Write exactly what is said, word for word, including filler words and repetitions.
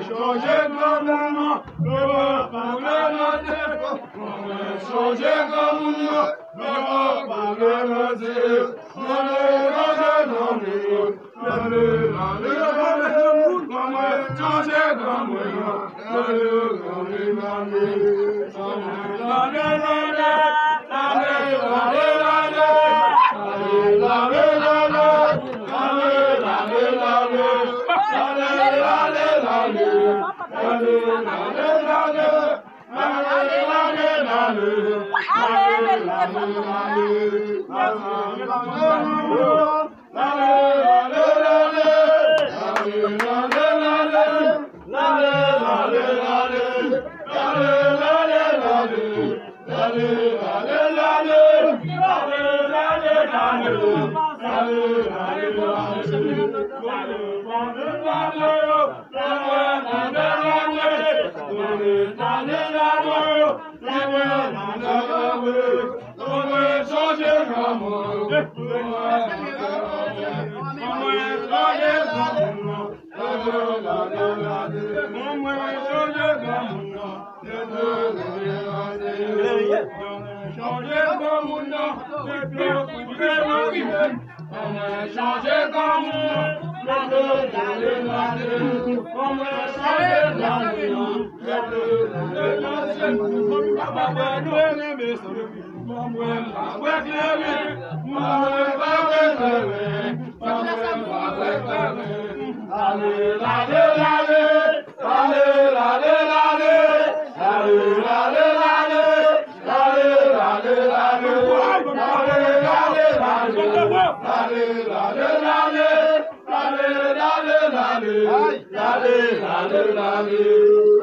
Chanje granmoun nan, nou pa pale nan defo. Chanje granmoun nan, nou pa pale nan defo. Chanje granmoun nan, nou pa pale nan defo. Chanje granmoun nan, mete yo koute nan rimè. Anmwen chanje granmoun nan, mete yo koute nan rimè. Anmwen chanje granmoun nan, mete yo koute nan rimè. Papa mwen nou renmen sou. Anmwen pa wè klere. Anmwen pa wè klere. Anmwen pa wè klere. Ale, ale, ale. Ale, ale, ale. Ale, ale, ale. Lale, lale, lale, lale, lale, lale. Lale, lale, lale, lale, lale, lale. Lale, lale, lale.